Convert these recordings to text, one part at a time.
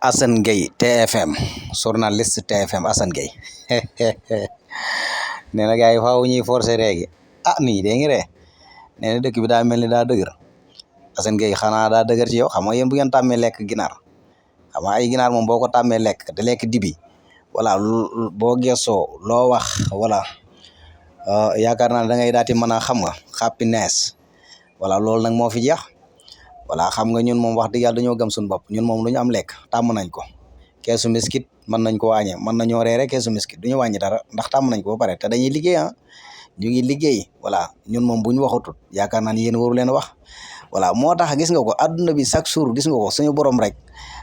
Assane Gueye TFM journaliste TFM Assane Gueye nee na gars yi faaw ñuy forcer réegi nii dee ngi ree nee na dëkk bi daa mel ni daa dëgër Assane Gueye xanaa daa dëgër ci yow xam nga yéen bu ngeen tàmmee lekk ginaar xam nga ay ginaar moom boo ko tàmmee lekk te lekk dibi voilà boo gëstoo loo wax voilà yaakaar naa ne da ngay daati mën a xam nga happiness voilà loolu nag moo fi jeex voilà xam nga ñun moom wax dëgg yàlla dañoo gëm suñu bopp ñun moom lu ñu am lekk tàmm nañ ko keesu miskit mën nañ ko wàññee mën nañoo reere keesu miskit du ñu wàññi dara ndax tàmm nañ ko ba pare te dañuy liggéey ñu ngi liggéey voilà ñun moom bu ñu waxatul yaakaar naa ni yéen waru leen wax voilà moo tax gis nga ko adduna bi chaque jour gis nga ko suñu borom rek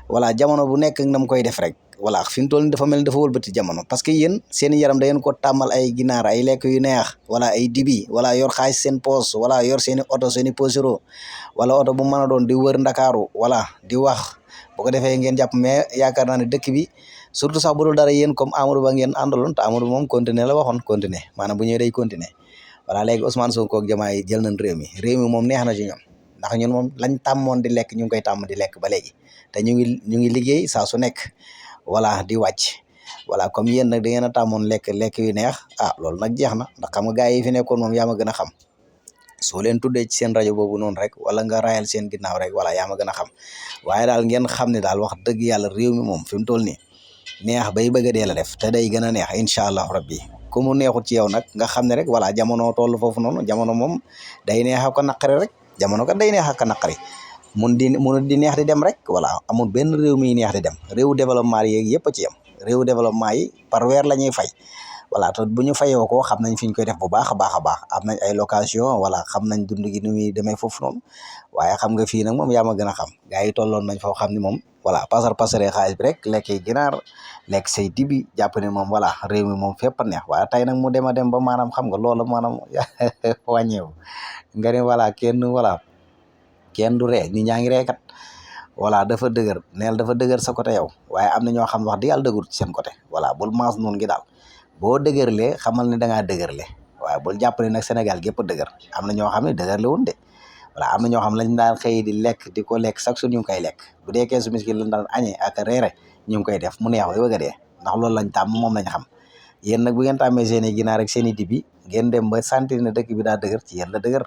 voilà jamono bu nekk nam koy def rek voilà fi mu toll ni dafa mel ni dafa wëlbati jamono parce que yéen seen yaram da ngeen ko tàmmal ay ginaar ay lekk yu neex wala ay dibi wala yor xaalis seen poos wala yor seen i oto seen i posero wala oto bu mën a doon di wër ndakaaru wala di wax bu ko defee ngeen jàpp mais yaakaar naa ne dëkk bi surtout sax bu dul dara yéen comme Amadou Ba ngeen àndaloon te Amadou moom continuer la waxoon continuer maanaam bu ñëwee day continuer voilà léegi Ousmane Sonko ak Diomaye jël nañ réew mi moom neex na ci ñoom ndax ñun moom lañ tàmmoon di lekk ñu ngi koy tàmm di lekk ba léegi te ñu ngi liggéey saa su nekk voilà di wàcc voilà comme yéen nag da ngeen a tàmmoon lekk yu neex loolu nag jeex na ndax xam nga gars yi fi nekkoon moom yaa ma gën a xam soo leen tuddee ci seen rajo boobu noonu rek wala nga rayal seen ginnaaw rek voilà yaa ma gën a xam waaye daal ngeen xam ne daal wax dëgg yàlla réew mi moom fi mu toll nii neex bay bëgg a dee la def te day gën a neex incha allah rabbi ku mu neexut ci yow nag nga xam ne rek voilà jamono toll foofu noonu jamono moom day neex ak ko naqari rek jamono kat day neex ak ko naqari mun di neex di dem rek voilà amul benn réew mi neex di dem réewu développement yi yëpp a ci yem réewu développement yi par weer la ñuy fay voilà te bu ñu fayoo ko xam nañ fi ñu koy def bu baax a baax a baax am nañ ay location voilà xam nañ dund gi ni muy demee foofu noonu waaye xam nga fii nag moom yaa ma gën a xam gars yi tolloon nañ foo xam ni moom voilà pasare xaalis bi rek lekk ginaar lekk say dibi jàpp ne moom voilà réew mi moom fépp a neex waaye tey nag mu dem a dem ba maanaam xam nga loolu maanaam wàññeewu nga ne voilà kenn du ree nit ñaa ngi reekat voilà dafa dëgër neel dafa dëgër sa côté yow waaye am na ñoo xam wax di yàlla dëgër ci seen côté voilà bul maas noonu gi daal boo dëgërlee xamal ne da ngaa dëgërle waaye bul jàpp ne nag Sénégal gépp a dëgër am na ñoo xam ne dëgërle woon de voilà am na ñoo xam lañ daan xëy di lekk di ko lekk chaque jour ñu ngi koy lekk bu dee keesu miskit lañ daan añee ak reere ñu ngi koy def mu neex way bëgg a dee ndax loolu lañ tàmm moom lañ xam yéen nag bu ngeen tàmmee seen i ginaar ak seen i dibi ngeen dem ba sentir ne dëkk bi daa dëgër ci yéen la dëgër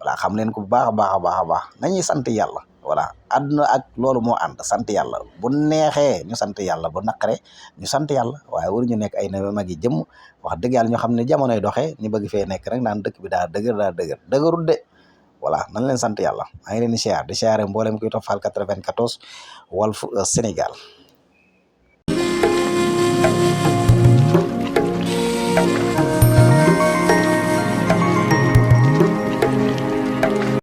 voilà xam leen ko bu baax a baax a baax a baax nañuy sant yàlla voilà àdduna ak loolu moo ànd sant yàlla bu neexee ñu sant yàlla bu naqaree ñu sant yàlla waaye waruñu nekk ay na mag yi jëmm wax dëgg yàlla ñu xam ne jamonoy doxee ñu bëgg fee nekk rek naan dëkk bi daa dëgërul de voilà nañ leen sant yàlla maa ngi leen di siyaare mboolem kuy topp Fall 94 Walf Sénégal